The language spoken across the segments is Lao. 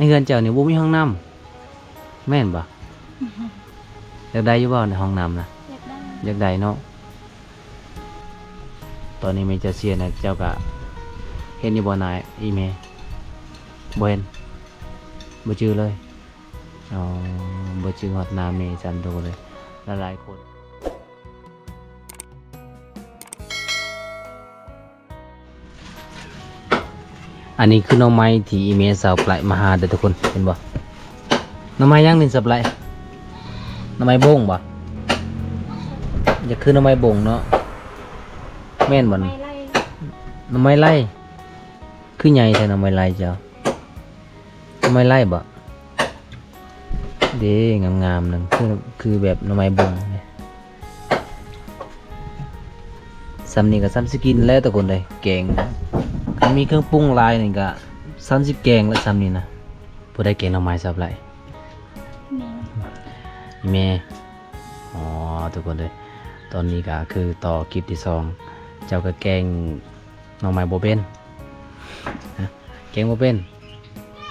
ນເຮືອນເຈົ້ານີ້ບໍ່ມີຫ້ອງນ້ຳ ແມ່ນບໍ່? ຢາກໄດ້ຢູ່ບໍ່ໃນຫ້ອງນ້ຳນະ? ຢາກໄດ້ ຢາກໄດ້ເນາະ. ຕອນນີ້ແມ່ເຈົ້າເສຍນະ ເຈົ້າກະເຫັນຢູ່ບໍ່ໜ້າອີ່ແມ່? ບໍ່ເຫັນ ບໍ່ຈື່ເລີຍ. ອໍ ບໍ່ຈື່ຮອດໜ້າແມ່ຊັ້ນໂດເລີຍ ຫຼາຍໆຄົນ. ອັນນີ້ຄືໜໍ່ໄມ້ທີ່ອີ່ແມ່ສາວໄປມາຫາເດີ້ທຸກຄົນ ເຫັນບໍ່? ໜໍ່ໄມ້ຫຍັງນີ້ສາວໄປ? ໜໍ່ໄມ້ບົງບໍ່? ຢາກຄືໜໍ່ໄມ້ບົງເນາະ ແມ່ນບໍ່? ໜໍ່ໄມ້ໄລ່ ໜໍ່ໄມ້ໄລ່ ຄືໃຫຍ່ແທ້ໜໍ່ໄມ້ໄລ່ເຈົ້າ? ໜໍ່ໄມ້ໄລ່ບໍ່? ເດ້ ງາມໆ ນັ້ນ ຄື ຄືແບບໜໍ່ໄມ້ບົງນີ້. ສ່ຳນີ້ກໍສ່ຳຊິກິນແລ້ວທຸກຄົນເອີຍ ແກງ ຄັນມີເຄື່ອງປຸງຫຼາຍນີ້ກໍສ່ຳຊິແກງແລ້ວສ່ຳນີ້ນະ. ຜູ້ໃດແກງໜໍ່ໄມ້ສາວໄປ? ແມ່ ອີ່ແມ່. ອໍ ທຸກຄົນເອີຍ ຕອນນີ້ກໍຄືຕໍ່ຄລິບທີສອງ ເຈົ້າກໍແກງໜໍ່ໄມ້ບໍ່ເປັນ ແກງບໍ່ເປັນ?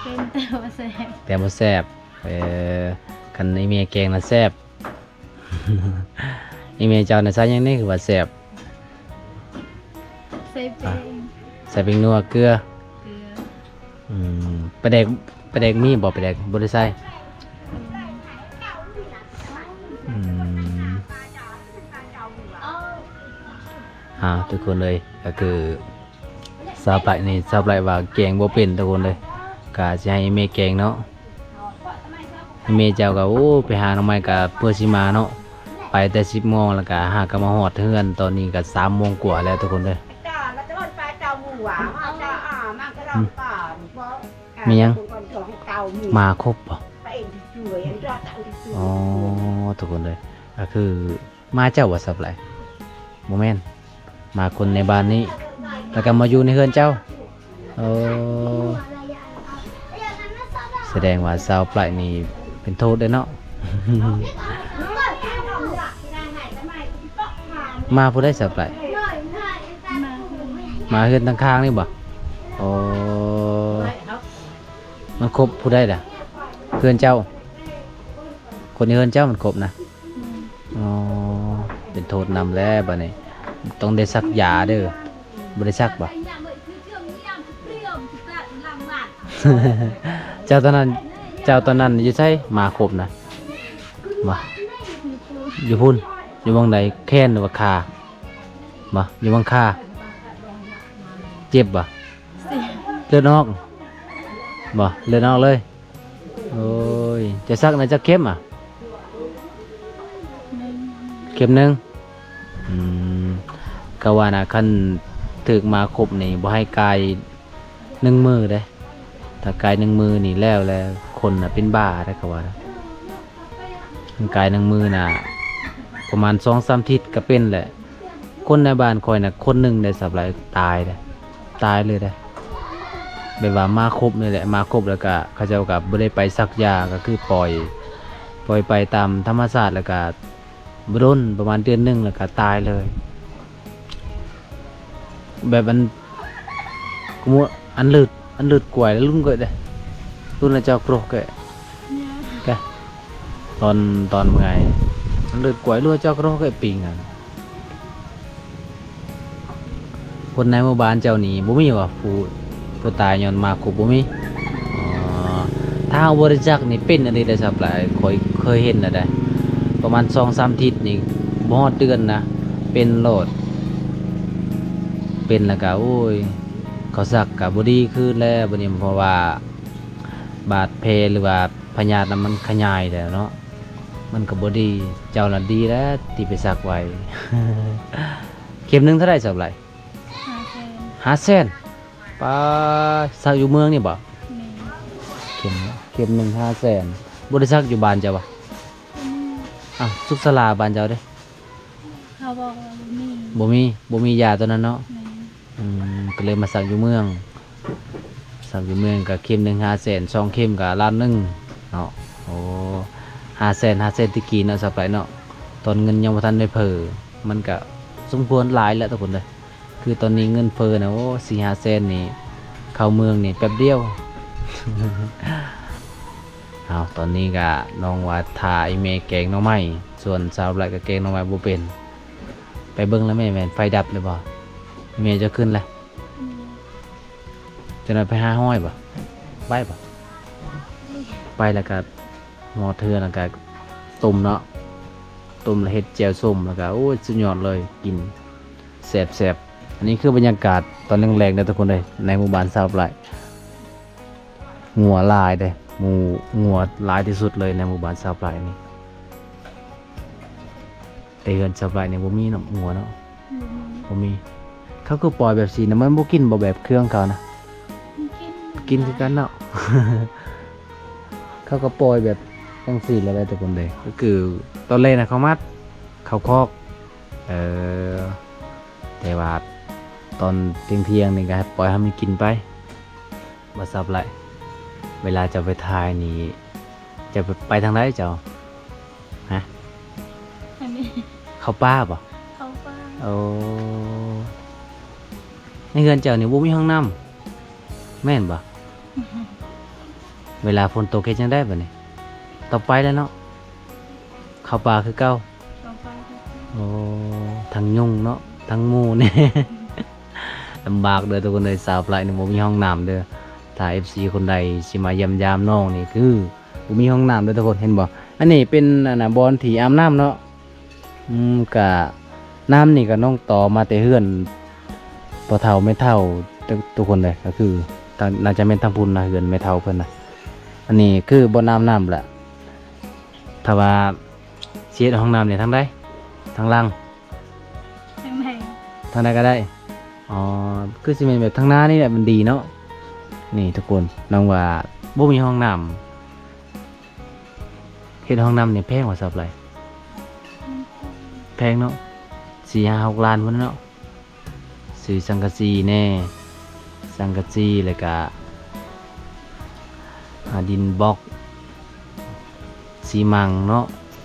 ເປັນ ແຕ່ບໍ່ແຊບ ແຕ່ບໍ່ແຊບ. ເອີ ຄັນອີ່ແມ່ແກງນະແຊບ. ອີ່ແມ່ເຈົ້ານະໃສ່ຫຍັງແດ່ຄືວ່າແຊບ? ໃສ່ແປ້ງ ໃສ່ແປ້ງນົວ ເກືອ ເກືອ. ອືມ ປາແດກ ປາແດກມີບໍ່? ປາແດກບໍ່ໄດ້ໃສ່. ອືມ ອືມ ອ້າວ ທຸກຄົນເອີຍ ກໍຄື ສາວໄປນີ້ ສາວໄປວ່າແກງບໍ່ເປັນທຸກຄົນເອີຍ ກະຊິໃຫ້ແມ່ແກງເນາະ. ແມ່ເຈົ້າກໍ ໂອ້ ໄປຫາໜໍ່ໄມ້ກໍເພື່ອຊິມາເນາະ ໄປແຕ່ສິບໂມງ ແລ້ວກໍຫາກໍມາຮອດເຮືອນ ຕອນນີ້ກໍສາມໂມງກວ່າແລ້ວທຸກຄົນເອີຍ. ອືມ ມີຫຍັງ? ໝາຄົບບໍ່? ອໍ ທຸກຄົນເອີຍ ກໍຄື ໝາເຈົ້າບໍ່ສາວໄປ? ບໍ່ແມ່ນ ໝາຄົນໃນບ້ານນີ້ ແລ້ວກໍມາຢູ່ໃນເຮືອນເຈົ້າ. ເອີ ສະແດງວ່າສາວໄປນີ້ເປັນໂທດເດ້ເນາະ. ໝາຜູ້ໃດສາວໄປ? ໝາເຮືອນທາງຂ້າງນີ້ບໍ່? ອໍ ມັນຄົບຜູ້ໃດລະ? ເຮືອນເຈົ້າ? ຄົນໃນເຮືອນເຈົ້າມັນຄົບນະ? ອືມ ອໍ ເປັນໂທດນຳແລ້ວບາດນີ້ ຕ້ອງໄດ້ສັກຢາເດີ້. ບໍ່ໄດ້ສັກບໍ່? ເຈົ້າຕອນນັ້ນ ເຈົ້າຕອນນັ້ນຢູ່ໃສ? ໝາຄົບນະ ບໍ່ ຢູ່ພຸ້ນ ຢູ່ໝ່ອງໃດ? ແຂນ ຫຼືວ່າຂາ? ບໍ່ ຢູ່ໝ່ອງຂາ. ເຈັບບໍ່? ເລືອດອອກບໍ່? ເລືອດອອກເລີຍ. ໂອ້ຍ ຈະສັກນະຈັກເຂັມອະ? ເຂັມໜຶ່ງ. ອືມ ກະວ່ານະ ຄັນຖືກໝາຄົບນີ້ບໍ່ໃຫ້ກາຍໜຶ່ງມື້ເດ້. ຖ້າກາຍໜຶ່ງມື້ນີ້ແລ້ວແຫຼະ ຄົນນະເປັນບ້າເດ້ ເຂົາວ່ານະ. ກາຍໜຶ່ງມື້ນະ ປະມານສອງສາມທິດກະເປັນແຫຼະ. ຄົນໃນບ້ານຂ້ອຍນະ ຄົນໜຶ່ງໄດ້ສຳລັບຕາຍເດ້ ຕາຍເລີຍເດ້. ແບບວ່າໝາຄົບນີ້ແຫຼະ ໝາຄົບແລ້ວກະ ເຂົາເຈົ້າກະບໍ່ໄດ້ໄປສັກຢາ ກະຄືປ່ອຍ ປ່ອຍໄປຕາມທຳມະຊາດ ແລ້ວກະບໍ່ດົນ ປະມານເດືອນໜຶ່ງ ແລ້ວກະຕາຍເລີຍ. ແບບອັນ ກະໝູ່ ອັນລືດ ອັນລືດກວາຍ ລຸນກວາຍເດ້ ລຸນລະຈອກໂກຣກແກ ແກ ຕອນ ຕອນເມື່ອຍ ອັນລືດກວາຍ ລຸນລະຈອກໂກຣກແກ ປິງຫັ້ນ. ຄົນໃນໝູ່ບ້ານເຈົ້ານີ້ບໍ່ມີຫວາ ຜູ້ ຜູ້ຕາຍຍ້ອນໝາຄົບ ບໍ່ມີ? ອໍ ຖ້າເຮົາບໍ່ໄດ້ສັກນີ້ເປັນອີ່ຫຼີເດ້ ສາວປາຍ ຂ້ອຍເຄີຍເຫັນແລ້ວເດ້ ປະມານສອງສາມທິດນີ້ ບໍ່ຮອດເດືອນນະ ເປັນໂລດ. ເປັນແລ້ວກະ ໂອ້ຍ ເຂົາສັກກະບໍ່ດີຄືນແລ້ວບາດນີ້ ເພາະວ່າບາດແຜ ຫຼືວ່າພະຍາດນະ ມັນຂະຫຍາຍແລ້ວເນາະ ມັນກະບໍ່ດີ. ເຈົ້າລະດີແລ້ວທີ່ໄປສັກໄວ້. ເຂັມໜຶ່ງເທົ່າໃດ ສາວປາຍ? ຫ້າແສນ. ຫ້າແສນ ປາ ສັກຢູ່ເມືອງນີ້ບໍ່? ແມ່ນ. ເຂັມ ເຂັມໜຶ່ງຫ້າແສນ. ບໍ່ໄດ້ສັກຢູ່ບ້ານເຈົ້າບໍ່? ບໍ່ມີ. ອ້າວ ສຸກສາລາບ້ານເຈົ້າເດ້? ເຂົາບອກວ່າບໍ່ມີ ບໍ່ມີ ບໍ່ມີຢາຕົວນັ້ນເນາະ. ແມ່ນ. ອືມ ກໍເລີຍມາສັກຢູ່ເມືອງ ສັກຢູ່ເມືອງກໍເຂັມໜຶ່ງຫ້າແສນ ສອງເຂັມກໍລ້ານໜຶ່ງເນາະ. ໂອ້ ຫ້າແສນ ຫ້າແສນແຕ່ກີ້ເນາະ ສາວປາຍເນາະ ຕອນເງິນຍັງບໍ່ທັນໄດ້ເຟີ້ ມັນກໍສົມຄວນຫຼາຍແຫຼະທຸກຄົນເດີ. ຄືຕອນນີ້ເງິນເຟີ້ນະ ໂອ້ ສີ່ຫ້າແສນນີ້ ເຂົ້າເມືອງນີ້ແປັບດຽວ ເອົາ ຕອນນີ້ກະນ້ອງວ່າຖ້າອີ່ແມ່ແກງໜໍ່ໄມ້ ສ່ວນສາວໄບຣກໍແກງໜໍ່ໄມ້ບໍ່ເປັນ. ໄປເບິ່ງແລ້ວແມ່ ແມ່ນໄຟດັບແລ້ວບໍ່? ແມ່ຈະຂຶ້ນແລ້ວ. ອືມ ຈັກໜ້ອຍໄປຫາຫ້ອຍບໍ່? ໄປບໍ່? ໄປແລ້ວກະ ຮອດເຮືອນແລ້ວກະຕົ້ມເນາະ ຕົ້ມແລ້ວເຮັດແຈ່ວສົ້ມ ແລ້ວກະ ໂອ້ຍ ສຸດຍອດເລີຍ ກິນແຊບໆ. ອັນນີ້ຄືບັນຍາກາດຕອນແລງໆເດີທຸກຄົນເອີຍ ໃນໝູ່ບ້ານຊາວໄບຣ ງົວຫຼາຍເດ້ ໝູ່ງົວຫຼາຍທີ່ສຸດເລີຍໃນໝູ່ບ້ານຊາວໄບຣນີ້. ແຕ່ເຮືອນຊາວໄບຣນີ້ບໍ່ມີເນາະ ງົວເນາະ ບໍ່ມີ ບໍ່ມີ. ເຂົາຄືປ່ອຍແບບຊີ້ນະ ມັນບໍ່ກິນບໍ່ ແບບເຄື່ອງເຂົານະ? ກິນ ກິນຄືກັນເນາະ. ເຂົາກໍປ່ອຍແບບຈັ່ງຊີ້ແຫຼະທຸກຄົນເດີ ກໍຄືຕອນແລງນະເຂົາມັດ ເຂົາຄອກ ເອີ ແຕ່ວ່າຕອນທ່ຽງໆນີ້ກໍໃຫ້ ປ່ອຍໃຫ້ມັນກິນໄປ. ບໍ່ຊາວໄບຣ ເວລາເຈົ້າໄປຖ່າຍນີ້ ເຈົ້າໄປ ໄປທາງໃດເຈົ້າ? ຮະ? ອັນນີ້ ເຂົ້າປ່າບໍ່? ເຂົ້າປ່າ. ໂອ້ ໃນເຮືອນເຈົ້ານີ້ບໍ່ມີຫ້ອງນ້ຳ ແມ່ນບໍ່? ເວລາຝົນຕົກເຮັດຈັ່ງໃດບັດນີ້? ຕ້ອງໄປແລ້ວເນາະ ເຂົ້າປ່າຄືເກົ່າ. ໂອ້ ທັງຍຸງເນາະ ທັງໝູ່ແດ່ ລຳບາກເດີທຸກຄົນເອີຍ. ຊາວໄບຣນີ້ບໍ່ມີຫ້ອງນ້ຳເດີ ຖ້າເອັຟຊີຄົນໃດຊິມາຢ້ຽມຢາມນ້ອງນີ້ ຄືບໍ່ມີຫ້ອງນ້ຳເດີທຸກຄົນ ເຫັນບໍ່? ອັນນີ້ເປັນ ອັນນ່າ ບ່ອນທີ່ອາບນ້ຳເນາະ. ອືມ ກະນ້ຳນີ້ກະນ້ອງຕໍ່ມາແຕ່ເຮືອນພໍ່ເຖົ້າແມ່ເຖົ້າທຸກຄົນເລີຍ ກໍຄື ໜ້າຈະແມ່ນທາງພຸ້ນນະ ເຮືອນແມ່ເຖົ້າເພິ່ນນະ. ອັນນີ້ຄືບ່ອນອາບນ້ຳແຫຼະ ຖ້າວ່າ ຊິເຮັດຫ້ອງນ້ຳນີ້ທາງໃດ? ທາງຫຼັງ? ທາງໃດ? ທາງໃດກໍໄດ້. ອໍ ຄືຊິແມ່ນແບບທາງໜ້ານີ້ແຫຼະ ມັນດີເນາະ. ນີ້ທຸກຄົນ ນ້ອງວ່າບໍ່ມີຫ້ອງນ້ຳ ເຮັດຫ້ອງນ້ຳນີ້ແພງບໍ່ຊາວໄບຣ? ອືມ ແພງເນາະ ສີ່ຫ້າຫົກລ້ານພຸ້ນເນາະ. ຊື້ສັງກະສີແດ່ ສັງກະສີ ແລ້ວກະ ອາ ດິນບລັອກ ຊີມັງເນາະ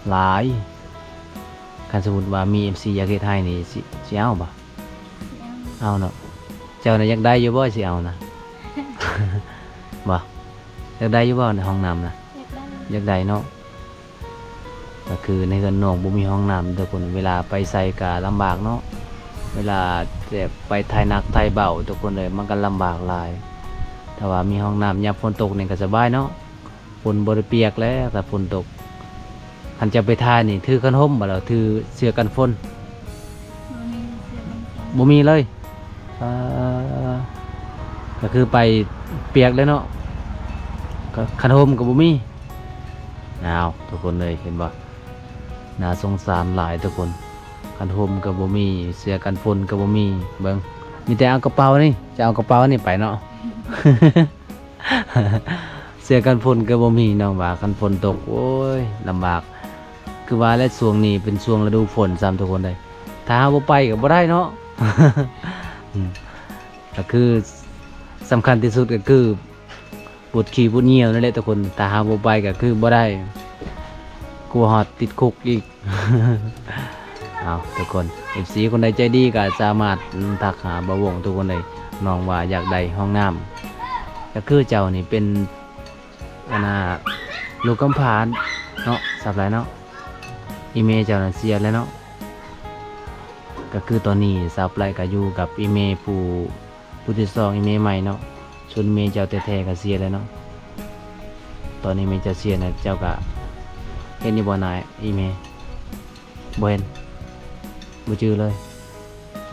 ຫຼາຍ. ຄັນສົມມຸດວ່າມີເອັຟຊີຢາກເຮັດໃຫ້ນີ້ ຊິ ຊິເອົາບໍ່? ຊິເອົາ ເອົາເນາະ. ເຈົ້ານະຢາກໄດ້ຢູ່ບໍ່ ຊິເອົານະ? ບໍ່? ຢາກໄດ້ຢູ່ບໍ່ໃນຫ້ອງນ້ຳນະ? ຢາກໄດ້ ຢາກໄດ້ເນາະ. ກໍຄືໃນເຮືອນນ້ອງບໍ່ມີຫ້ອງນ້ຳທຸກຄົນ ເວລາໄປໃສກໍລຳບາກເນາະ ເວລາຈະໄປຖ່າຍໜັກຖ່າຍເບົາທຸກຄົນເອີຍ ມັນກໍລຳບາກຫຼາຍ. ຖ້າວ່າມີຫ້ອງນ້ຳຍາມຝົນຕົກນີ້ກໍສະບາຍເນາະ ຝົນບໍ່ໄດ້ປຽກແລ້ວ ຖ້າຝົນຕົກ. ຄັນຈະໄປຖ່າຍນີ້ຖືຄັນຮົ່ມບໍ່ ຫຼືຖືເສື້ອກັນຝົນ? ບໍ່ມີເສື້ອກັນຝົນ ບໍ່ມີເລີຍ. ເອີ ກໍຄືໄປປຽກເລີຍເນາະ ກໍຄັນຮົ່ມກໍບໍ່ມີ. ອ້າວ ທຸກຄົນເອີຍ ເຫັນບໍ່? ໜ້າສົງສານຫຼາຍທຸກຄົນ ຄັນຮົ່ມກໍບໍ່ມີ ເສື້ອກັນຝົນກໍບໍ່ມີ. ເບິ່ງ ມີແຕ່ເອົາກະເປົານີ້ ຈະເອົາກະເປົານີ້ໄປເນາະ. ເສື້ອກັນຝົນກໍບໍ່ມີ ນ້ອງວ່າ ຄັນຝົນຕົກ ໂອ້ຍ ລຳບາກ. ຄືວ່າແຫຼະ ຊ່ວງນີ້ເປັນຊ່ວງລະດູຝົນຊ້ຳທຸກຄົນເອີຍ ຖ້າເຮົາບໍ່ໄປກໍບໍ່ໄດ້ເນາະ. ອືມ ກໍຄືສຳຄັນທີ່ສຸດກໍຄືປົດຂີ້ປົດຍ່ຽວນັ້ນແຫຼະທຸກຄົນ ຖ້າເຮົາບໍ່ໄປກໍຄືບໍ່ໄດ້ ກົວຮອດຕິດຄຸກອີກ. ເອົາ ທຸກຄົນ ເອັຟຊີຄົນໃດໃຈດີກໍສາມາດ ອືມ ທັກຫາບ່າວວົງທຸກຄົນເອີຍ ນ້ອງວ່າຢາກໄດ້ຫ້ອງນ້ຳ. ກໍຄືເຈົ້ານີ້ເປັນ ອັນນ່າ ລູກກຳພ້າເນາະ ສາວໄບຣເນາະ ອີ່ແມ່ເຈົ້ານັ້ນເສຍແລ້ວເນາະ. ກໍຄືຕອນນີ້ສາວໄບຣກໍຢູ່ກັບອີ່ແມ່ຜູ້ ຜູ້ທີ່ສອງ ອີ່ແມ່ໃໝ່ເນາະ ສ່ວນແມ່ເຈົ້າແທ້ໆກໍເສຍແລ້ວເນາະ. ຕອນນີ້ແມ່ເຈົ້າເສຍນະ ເຈົ້າກໍເຫັນຢູ່ບໍ່ໜ້າອີ່ແມ່? ບໍ່ເຫັນ ບໍ່ຈື່ເລີຍ.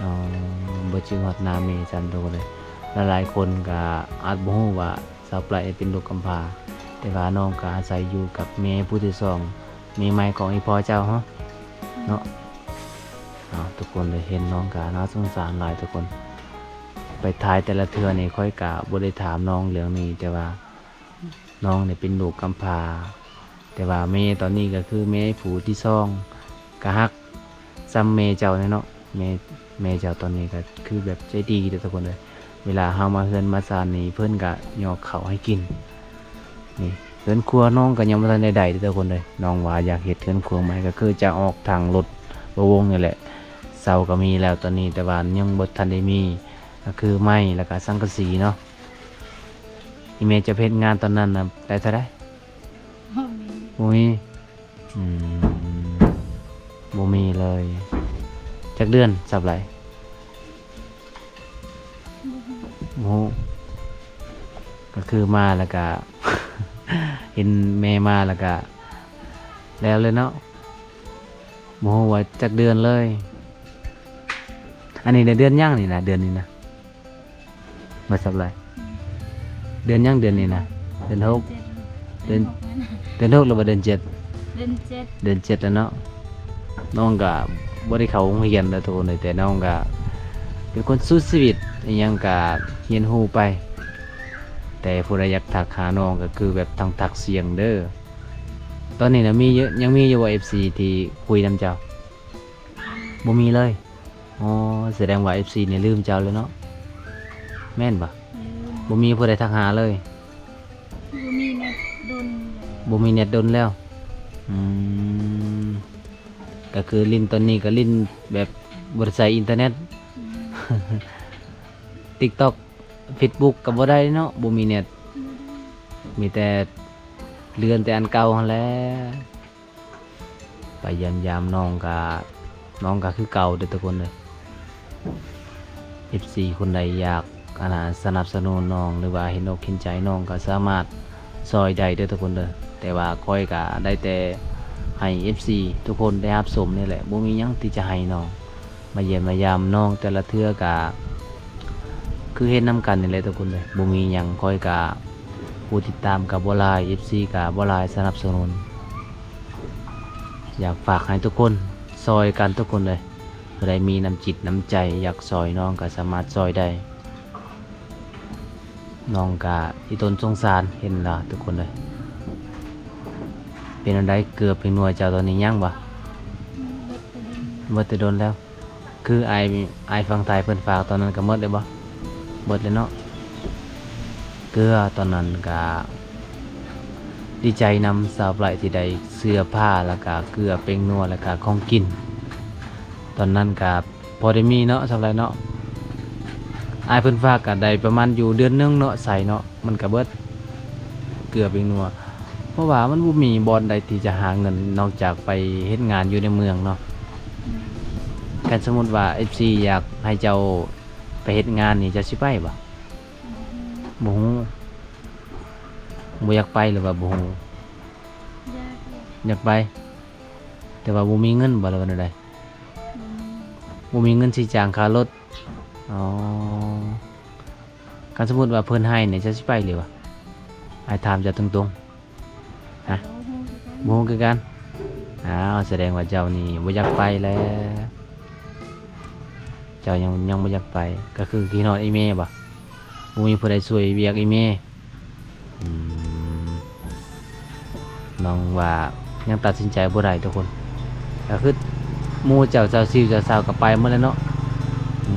ອໍ ບໍ່ຈື່ຮອດໜ້າແມ່ຊ້ຳໂດເລີຍ. ຫຼາຍໆຄົນກໍອາດບໍ່ຮູ້ວ່າສາວໄບຣເປັນລູກກຳພ້າ ແຕ່ວ່ານ້ອງກໍອາໄສຢູ່ກັບແມ່ຜູ້ທີ່ສອງ ແມ່ໃໝ່ຂອງອີ່ພໍ່ເຈົ້າເຮົາເນາະ. ເອົາ ທຸກຄົນໄດ້ເຫັນນ້ອງກະໜ້າສົງສານຫຼາຍທຸກຄົນ. ໄປຖ່າຍແຕ່ລະເທື່ອນີ້ຂ້ອຍກະບໍ່ໄດ້ຖາມນ້ອງເລື່ອງນີ້ ແຕ່ວ່ານ້ອງນີ້ເປັນລູກກຳພ້າ ແຕ່ວ່າແມ່ຕອນນີ້ກໍຄືແມ່ຜູ້ທີ່ສອງ ກະຮັກສ່ຳແມ່ເຈົ້າແຫຼະເນາະ. ແມ່ ແມ່ເຈົ້າຕອນນີ້ກໍຄືແບບໃຈດີເດ້ທຸກຄົນເອີຍ. ເວລາເຮົາມາເຮືອນມາຊານນີ້ ເພິ່ນກະຫຍອກເຂົ້າໃຫ້ກິນ. ນີ້ ເຮືອນຄົວນ້ອງກໍຍັງບໍ່ທັນໄດ້ໄດ້ເດ້ທຸກຄົນເອີຍ. ນ້ອງວ່າຢາກເຮັດເຮືອນຄົວໃໝ່ ກໍຄືຈະອອກທາງລົດບ່າວວົງນີ້ແຫຼະ. ເສົາກໍມີແລ້ວຕອນນີ້ ແຕ່ວ່າຍັງບໍ່ທັນໄດ້ມີ ກໍຄືໄມ້ ແລ້ວກໍສັງກະສີເນາະ. ອີ່ແມ່ເຈົ້າໄປເຮັດງານຕອນນັ້ນນະ ໄດ້ເທົ່າໃດ? ບໍ່ມີ ບໍ່ມີ. ອືມ ບໍ່ມີເລີຍ. ຈັກເດືອນ ຊາວໄຫຼ? ບໍ່ຮູ້. ກໍຄືມາແລ້ວກະ ເຫັນແມ່ມາແລ້ວກະແລ້ວເລີຍເນາະ. ບໍ່ຮູ້ວ່າຈັກເດືອນເລີຍ. ອັນນີ້ເດືອນຫຍັງນີ້ນະ? ເດືອນນີ້ນະ ບໍ່ຊາວໄຫຼ? ເດືອນຫຍັງເດືອນນີ້ນະ? ເດືອນຫົກ ເດືອນຫົກ ເດືອນຫົກແລ້ວບໍ່? ເດືອນເຈັດ ເດືອນເຈັດ ເດືອນເຈັດແລ້ວເນາະ. ນ້ອງກະບໍ່ໄດ້ເຂົ້າໂຮງຮຽນເດີທຸກຄົນເອີຍ ແຕ່ນ້ອງກະເປັນຄົນສູ້ຊີວິດ ອີ່ຫຍັງກະຮຽນຮູ້ໄປ. ແຕ່ຜູ້ໃດຢາກທັກຫານ້ອງກໍຄືແບບຕ້ອງທັກສ່ຽງເດີ. ຕອນນີ້ນະມີຢູ່ ຍັງມີຢູ່ບໍ່ ເອັຟຊີ ທີ່ຄຸຍນຳເຈົ້າ? ບໍ່ມີເລີຍ. ອໍ ສະແດງວ່າ ເອັຟຊີ ນີ້ລືມເຈົ້າແລ້ວເນາະ ແມ່ນບໍ່? ລືມ. ບໍ່ມີຜູ້ໃດທັກຫາເລີຍ? ບໍ່ມີແນດດົນແລ້ວ. ບໍ່ມີແນດດົນແລ້ວ. ອືມ ກໍຄືຫຼິ້ນຕອນນີ້ກໍຫຼິ້ນແບບບໍ່ໄດ້ໃຊ້ອິນເຕີເນັດ. ອືມ ຕິກຕັອກ ເຟສບຸກກໍບໍ່ໄດ້ເນາະ ບໍ່ມີແນັດ. ບໍ່ໄດ້. ມີແຕ່ເລື່ອນແຕ່ອັນເກົ່າຫັ້ນແຫຼະ. ໄປຢ້ຽມຢາມນ້ອງກະ ນ້ອງກະຄືເກົ່າເດີທຸກຄົນເດີ. ເອັຟຊີ ຄົນໃດຢາກ ອັນນ່າ ສະໜັບສະໜູນນ້ອງ ຫຼືວ່າເຫັນອົກເຫັນໃຈນ້ອງ ກໍສາມາດຊ່ອຍໄດ້ເດີທຸກຄົນເດີ. ແຕ່ວ່າຂ້ອຍກະໄດ້ແຕ່ໃຫ້ເອັຟຊີ ທຸກຄົນໄດ້ຮັບຊົມນີ້ແຫຼະ ບໍ່ມີຫຍັງທີ່ຈະໃຫ້ນ້ອງ. ມາຢ້ຽມມາຢາມນ້ອງແຕ່ລະເທື່ອກະຄືເຮັດນຳກັນນີ້ແຫຼະທຸກຄົນເອີຍ. ບໍ່ມີຫຍັງ ຂ້ອຍກະຜູ້ຕິດຕາມກະບໍ່ຫຼາຍ ເອັຟຊີ ກະບໍ່ຫຼາຍ ສະໜັບສະໜູນ ຢາກຝາກໃຫ້ທຸກຄົນຊ່ອຍກັນທຸກຄົນເອີຍ. ຜູ້ໃດມີນ້ຳຈິດນ້ຳໃຈຢາກຊ່ອຍນ້ອງກະສາມາດຊ່ອຍໄດ້. ນ້ອງກະອີ່ຕົນສົງສານເຫັນລະທຸກຄົນເອີຍ. ເປັນອັນໃດເກືອເປັນໜ່ວຍເຈົ້າຕອນນີ້ຍັງບໍ່? ເບິດແຕ່ດົນ ເບິດແຕ່ດົນແລ້ວ. ຄືອ້າຍ ອ້າຍຝັ່ງໄທເພິ່ນຝາກຕອນນັ້ນກໍໝົດແລ້ວບໍ່? ໝົດແລ້ວເນາະ. ເກືອຕອນນັ້ນກະດີໃຈນຳສາວໄບຣທີ່ໄດ້ເສື້ອຜ້າ ແລ້ວກະເກືອເປັງນົວ ແລ້ວກະຂອງກິນ. ຕອນນັ້ນກະ ພໍໄດ້ມີເນາະ ສຳລັບເນາະ ອ້າຍເພິ່ນຝາກກະໄດ້ປະມານຢູ່ເດືອນໜຶ່ງເນາະ ໃຊ້ເນາະ ມັນກະເບິດ ເກືອເປັງນົວ ເພາະວ່າມັນບໍ່ມີບ່ອນໃດທີ່ຈະຫາເງິນນອກຈາກໄປເຮັດງານຢູ່ໃນເມືອງເນາະ. ຄັນສົມມຸດວ່າເອັຟຊີຢາກໃຫ້ເຈົ້າໄປເຮັດງານນີ້ ເຈົ້າຊິໄປບໍ່? ບໍ່ຮູ້ ບໍ່ຢາກໄປ ຫຼືວ່າບໍ່ຮູ້? ຢາກ ຢາກໄປ ແຕ່ວ່າບໍ່ມີເງິນບໍ່ ຫຼືວ່າແນວໃດ? ບໍ່ມີ ບໍ່ມີເງິນຊິຈ້າງຄ່າລົດ. ອໍ ຄັນສົມມຸດວ່າເພິ່ນໃຫ້ນີ້ ເຈົ້າຊິໄປຫຼືວ່າ? ອ້າຍຖາມເຈົ້າຕົງໆ ຮະ? ບໍ່ຮູ້ຄືກັນ ບໍ່ຮູ້ຄືກັນ. ອ້າວ ສະແດງວ່າເຈົ້ານີ້ບໍ່ຢາກໄປແລ້ວ ເຈົ້າຍັງ ຍັງບໍ່ຢາກໄປ ກໍຄືຄິດຮອດອີ່ແມ່ບໍ່? ບໍ່ມີຜູ້ໃດຊ່ວຍວຽກອີ່ແມ່. ອືມ ນ້ອງວ່າຍັງຕັດສິນໃຈບໍ່ໄດ້ທຸກຄົນ ກໍຄືໝູ່ເຈົ້າ ສາວຊິວ ສາວຊາວ ກໍໄປໝົດແລ້ວເນາະ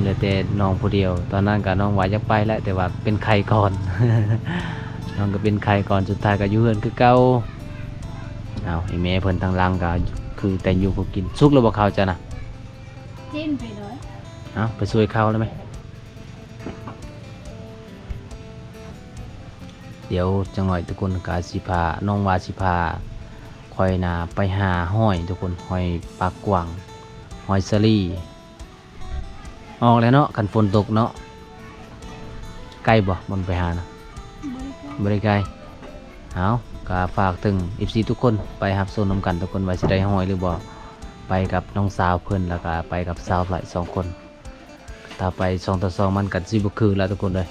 ເຫຼືອແຕ່ນ້ອງຜູ້ດຽວ. ຕອນນັ້ນກໍນ້ອງວ່າຢາກໄປແຫຼະ ແຕ່ວ່າເປັນໄຂ້ກ່ອນ ນ້ອງກໍເປັນໄຂ້ກ່ອນ ສຸດທ້າຍກໍຢູ່ເຮືອນຄືເກົ່າ. ເອົາ ອີ່ແມ່ເພິ່ນທາງຫຼັງກໍຄືແຕ່ຢູ່ຄືກິນ. ສຸກແລ້ວບໍ່ເຂົ້າເຈົ້ານະ? ກິນໄປເລີຍ. ເອົາ ໄປຊ່ວຍເຂົ້າແລ້ວແມະ. ດຽວຈັກໜ້ອຍທຸກຄົນກະຊິພາ ນ້ອງວ່າຊິພາຂ້ອຍນະໄປຫາຫອຍທຸກຄົນ ຫອຍປາກກວ້າງ ຫອຍສາລີ ອອກແລ້ວເນາະ ຄັນຝົນຕົກເນາະ. ໄກບໍ່ ບ່ອນໄປຫານະ? ບໍ່ໄດ້ໄກ ບໍ່ໄດ້ໄກ. ເອົາ ກະຝາກເຖິງເອັຟຊີທຸກຄົນ ໄປຮັບຊົມນຳກັນທຸກຄົນ ວ່າຊິໄດ້ຫອຍຫຼືບໍ່. ໄປກັບນ້ອງສາວເພິ່ນ ແລ້ວກະໄປກັບສາວໄບຣສອງຄົນ. ຖ້າໄປສອງຕໍ່ສອງມັນກໍຊິບໍ່ຄືລະທຸກຄົນເອີຍ.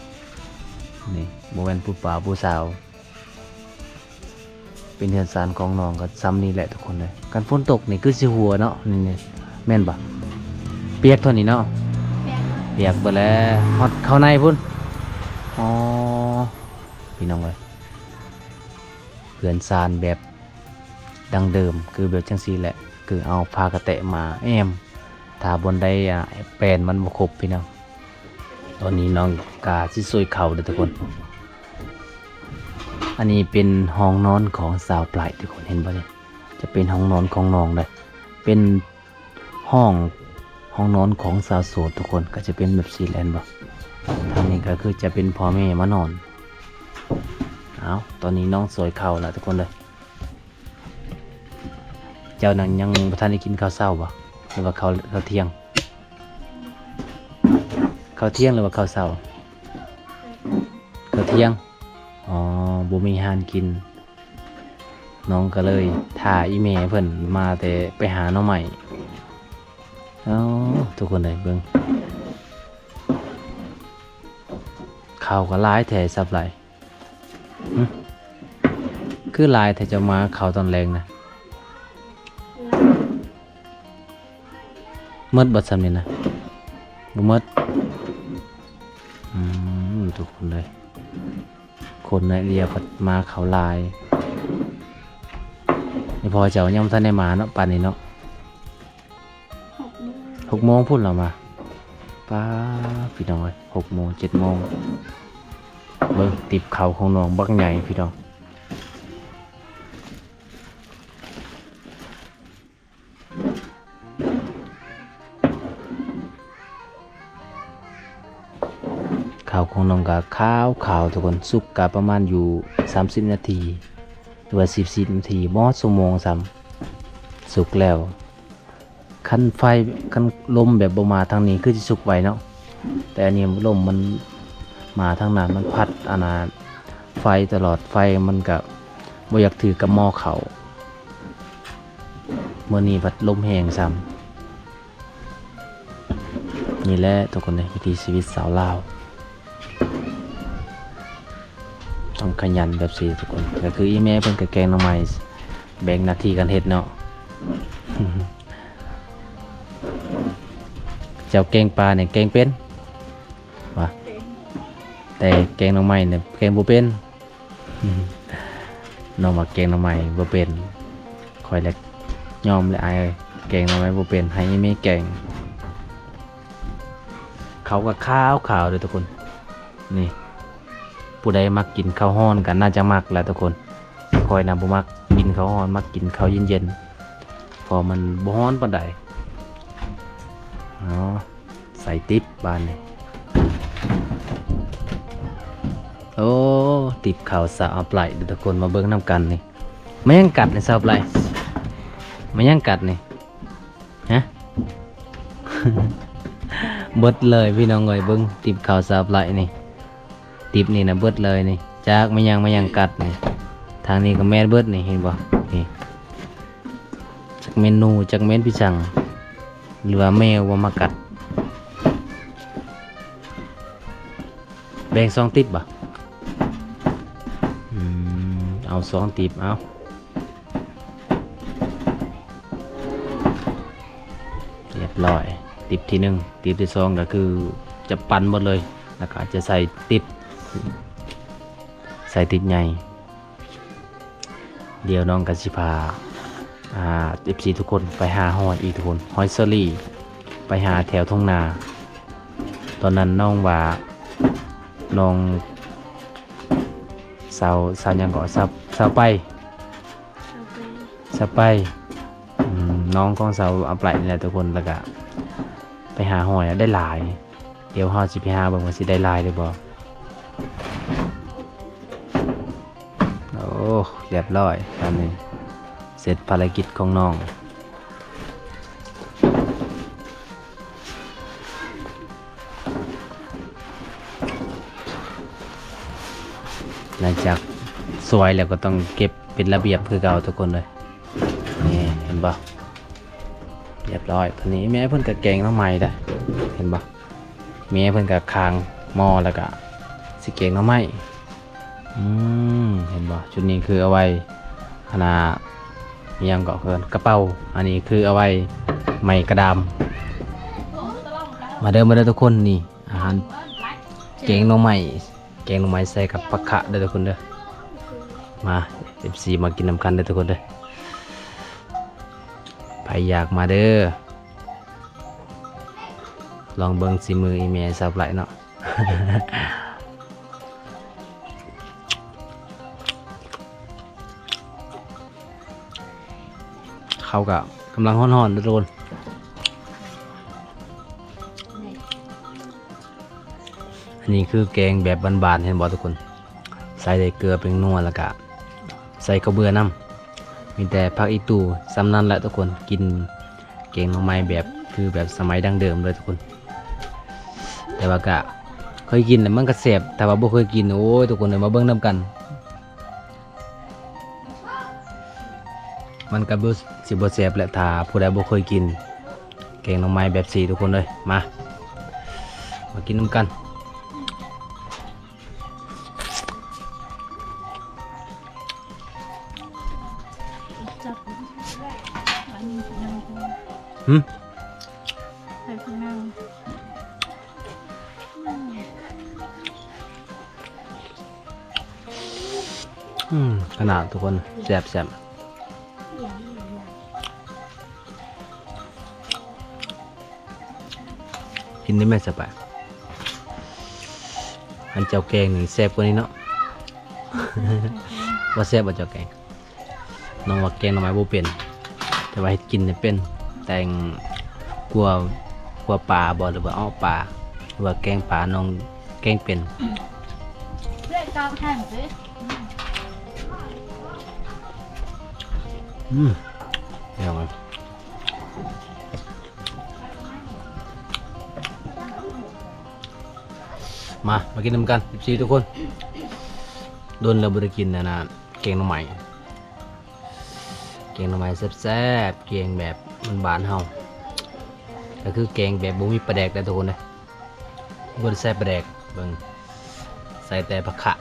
ນີ້ບໍ່ແມ່ນຜູ້ບ່າວຜູ້ສາວ ເປັນເຮືອນຊານຂອງນ້ອງກໍຊ່ຳນີ້ແຫຼະທຸກຄົນເອີຍ. ຄັນຝົນຕົກນີ້ຄືຊິຮົ່ວເນາະ ນີ້ ນີ້ ແມ່ນບໍ່? ປຽກເທົ່ານີ້ເນາະ ປຽກ ປຽກເບິດແລ້ວ ຮອດເຂົ້າໃນພຸ້ນ. ອໍ ພີ່ນ້ອງເອີຍ ເຮືອນຊານແບບ ດັ້ງເດີມ ຄືແບບຈັ່ງຊີ້ແຫຼະ ຄືເອົາຜ້າກະແຕະມາແອ້ມ ຖ້າບ່ອນໃດ ອາ ແປ້ນມັນບໍ່ຄົບພີ່ນ້ອງ. ຕອນນີ້ນ້ອງກະຊິຊ່ວຍເຂົ້າເດີທຸກຄົນ. ອັນນີ້ເປັນຫ້ອງນອນຂອງສາວໄບຣທຸກຄົນ ເຫັນບໍ່ນີ້? ຈະເປັນຫ້ອງນອນຂອງນ້ອງເດີ ເປັນ ຫ້ອງ ຫ້ອງນອນຂອງສາວໂສດທຸກຄົນ ກໍຈະເປັນແບບຊີ້ແຫຼະ ເຫັນບໍ່? ທາງນີ້ກໍຄືຈະເປັນພໍ່ແມ່ມານອນ. ເອົາ ຕອນນີ້ນ້ອງສວຍເຂົ້າລະທຸກຄົນເດີ. ເຈົ້ານັ້ນຍັງບໍ່ທັນໄດ້ກິນເຂົ້າເຊົ້າບໍ່ ຫຼືວ່າເຂົ້າ ເຂົ້າທ່ຽງ? ເຂົ້າທ່ຽງ ຫຼືວ່າເຂົ້າເຊົ້າ? ເຂົ້າທ່ຽງ. ອໍ ບໍ່ມີຮ້ານກິນ. ນ້ອງກໍເລີຍຖ້າອີ່ແມ່ເພິ່ນມາແຕ່ໄປຫາໜໍ່ໄມ້. ເອົາ ທຸກຄົນເອີຍ ເບິ່ງ ເຂົ້າກໍຫຼາຍແທ້ສັບໄຫຼ. ຫຶ ຄືຫຼາຍແທ້ ເຈົ້າມາເຂົ້າຕອນແລງນະ? ໝົດບໍ່ຊ່ຳນີ້ນະ? ບໍ່ໝົດ. ອືມ ທຸກຄົນເອີຍ ຄົນໃນເອເລຍພັດມາເຂົ້າຫຼາຍ. ອີ່ພໍ່ເຈົ້າຍັງບໍ່ທັນໄດ້ມາເນາະ ປານນີ້ເນາະ. ຫົກໂມງ ຫົກໂມງພຸ້ນລາວມາ. ປ້າ ພີ່ນ້ອງເອີຍ ຫົກໂມງ ເຈັດໂມງ. ເບິ່ງ ຕິບເຂົ້າຂອງນ້ອງບັກໃຫຍ່ພີ່ນ້ອງ. ເຂົ້າຂອງນ້ອງກະຂາວໆ ທຸກຄົນ ສຸກກະປະມານຢູ່ສາມສິບນາທີ ຫຼືວ່າສີ່ສິບນາທີ ບໍ່ຮອດຊົ່ວໂມງຊ້ຳ ສຸກແລ້ວ. ຄັນໄຟ ຄັນລົມແບບບໍ່ມາທາງນີ້ຄືຊິສຸກໄວເນາະ ແຕ່ອັນນີ້ລົມມັນມາທາງນັ້ນ ມັນພັດອັນນ່າໄຟຕະຫຼອດ ໄຟມັນກະບໍ່ຢາກຖືກກັບໝໍ້ເຂົ້າ. ມື້ນີ້ພັດລົມແຮງຊ້ຳ. ນີ້ແຫຼະທຸກຄົນເອີຍ ວິຖີຊີວິດຊາວລາວ ຕ້ອງຂະຫຍັນແບບຊີ້ທຸກຄົນ. ກໍຄືອີ່ແມ່ເພິ່ນກໍແກງໜໍ່ໄມ້ ແບ່ງໜ້າທີ່ກັນເຮັດເນາະ. ເຈົ້າແກງປານີ້ແກງເປັນຫວາ? ແຕ່ແກງໜໍ່ໄມ້ນີ້ແກງບໍ່ເປັນ. ນ້ອງວ່າແກງໜໍ່ໄມ້ບໍ່ເປັນ. ຂ້ອຍລະຍອມແຫຼະອ້າຍເອີຍ ແກງໜໍ່ໄມ້ບໍ່ເປັນ ໃຫ້ອີ່ແມ່ແກງ. ເຂົ້າກໍຂາວໆ ເດີທຸກຄົນ. ນີ້ ຜູ້ໃດມັກກິນເຂົ້າຮ້ອນກໍໜ້າຈະມັກແຫຼະທຸກຄົນ. ຂ້ອຍນະບໍ່ມັກກິນເຂົ້າຮ້ອນ ມັກກິນເຂົ້າເຢັນໆ ເພາະມັນບໍ່ຮ້ອນປານໃດ. ເອົາ ໃສ່ຕິບບາດນີ້. ໂອ້ ຕິບເຂົ້າສາວອັບໄລເດີທຸກຄົນ ມາເບິ່ງນຳກັນນີ້. ມາຫຍັງກັດນີ້ສາວອັບໄລ? ມາຫຍັງກັດນີ້? ຮະ ເບິດເລີຍພີ່ນ້ອງເອີຍ. ເບິ່ງຕິບເຂົ້າສາວອັບໄລນີ້ ຕິບນີ້ນະເບິດເລີຍນີ້. ຈັກແມ່ນຫຍັງ ແມ່ນຫຍັງກັດນີ້. ທາງນີ້ກໍແມ່ນເບິດນີ້ ເຫັນບໍ່ນີ້. ຈັກແມ່ນໜູ ຈັກແມ່ນພິສັງ ຫຼືວ່າແມວບໍ່ມາກັດ. ແບ່ງສອງຕິບບໍ່? ອືມ ເອົາສອງຕິບ ເອົາ ລຽບຮ້ອຍ. ຕິບທີໜຶ່ງ ຕິບທີສອງກໍຄືຈະປັນໝົດເລີຍ ແລ້ວກໍອາດຈະໃສ່ຕິບ ໃສ່ຕິບໃຫຍ່. ດຽວນ້ອງກໍຊິພາ ອ່າ ເອັຟຊີ ທຸກຄົນໄປຫາຫອຍອີກທຸກຄົນ ຫອຍເຊີຣີ ໄປຫາແຖວທົ່ງນາ. ຕອນນັ້ນນ້ອງວ່າ ນ້ອງສາວ ສາວຫຍັງເກາະ ສາວ ສາວໄປ ສາວໄປ ອືມ ນ້ອງຂອງສາວອັບໄລນີ້ແຫຼະທຸກຄົນ ແລ້ວກະໄປຫາຫອຍໄດ້ຫຼາຍ. ດຽວເຮົາຊິໄປຫາເບິ່ງວ່າຊິໄດ້ຫຼາຍຫຼືບໍ່. ໂອ້ ລຽບຮ້ອຍ ອັນນີ້ເສັດພາລະກິດຂອງນ້ອງ. ຫຼັງຈາກສວຍແລ້ວກໍຕ້ອງເກັບເປັນລະບຽບຄືເກົ່າທຸກຄົນເລີຍ. ນີ້ເຫັນບໍ່? ລຽບຮ້ອຍ. ຕອນນີ້ແມ່ເພິ່ນກໍແກງໜໍ່ໄມ້ໄດ໋ ເຫັນບໍ່? ແມ່ເພິ່ນກໍຄາງໝໍ້ ແລ້ວກໍຊິແກງໜໍ່ໄມ້. ອືມ ເຫັນບໍ່? ຈຸດນີ້ຄືເອົາໄວ້ ອັນນ່າ ອີ່ຫຍັງເກາະ ເອີ້ນກະເປົາ. ອັນນີ້ຄືເອົາໄວ້ໄມ້ກະດາມ. ມາເດີ ມາເດີທຸກຄົນ. ນີ້ອາຫານແກງໜໍ່ໄມ້ ແກງໜໍ່ໄມ້ໃສ່ກັບຜັກຂະເດີທຸກຄົນເດີ. ມາ ເອັຟຊີ ມາກິນນຳກັນເດີທຸກຄົນເດີ. ໃຜຢາກມາເດີ ລອງເບິ່ງສີມືອີ່ແມ່ສາວໄບຣເນາະ. ເຂົ້າກະກຳລັງຮ້ອນໆເດີທຸກຄົນ. ອັນນີ້ຄືແກງແບບບ້ານໆ ເຫັນບໍ່ທຸກຄົນ? ໃ ໃສ່ແຕ່ເກືອ ແປ້ງນົວ ແລ້ວກະໃສ່ເຂົ້າເບືອນຳ. ມີແຕ່ຜັກອີ່ຕູ່ສ່ຳນັ້ນແຫຼະທຸກຄົນ. ກິນແກງໜໍ່ໄມ້ແບບ ຄືແບບສະໄໝດັ້ງເດີມເລີຍທຸກຄົນ. ແຕ່ວ່າກະເຄີຍກິນແລ້ວມັນກະແຊບ, ຖ້າວ່າບໍ່ເຄີຍກິນ ໂອ້ຍ ທຸກຄົນເອີຍ ມາເບິ່ງນຳກັນ. ມັນກະບໍ່ ຊິບໍ່ແຊບແຫຼະ ຖ້າຜູ້ໃດບໍ່ເຄີຍກິນແກງໜໍ່ໄມ້ແບບຊີ້ ທຸກຄົນເອີຍ. ມາ ມາກິນນຳກັນ. ຫຶ? ອືມ ຂະໜາດທຸກຄົນ ແຊບໆ. ກິນໄດ້ແມ່ນສະບາຍ. ອັນເຈົ້າແກງນີ້ແຊບກວ່ານີ້ເນາະ. ບໍ່ແຊບບໍ່ເຈົ້າແກງ? ນ້ອງວ່າແກງໜໍ່ໄມ້ບໍ່ເປັນ ແຕ່ວ່າເຮັດກິນນີ້ເປັນ. ແຕ່ງ ຂົ້ວ ຂົ້ວປາບໍ່ ຫຼືວ່າເອາະປາ ຫຼືວ່າແກງປາ ນ້ອງແກງເປັນ. ອືມ ເອົາມາ ມາກິນນຳກັນ ເອັຟຊີ ທຸກຄົນ. ດົນແລ້ວບໍ່ໄດ້ກິນອັນນ່າ ແກງໜໍ່ໄມ້. ແກງໜໍ່ໄມ້ແຊບໆ ແກງແບບບ້ານໆເຮົາ ກະຄືແກງແບບບໍ່ມີປາແດກເດີທຸກຄົນເດີ. ບໍ່ໄດ້ໃສ່ປາແດກ ເບິ່ງ ໃສ່ແຕ່ຜັກຂະ.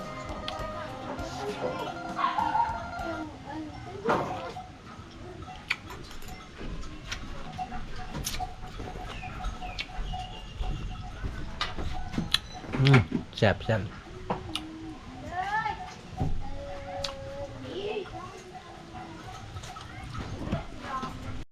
ອືມ ແຊບໆ.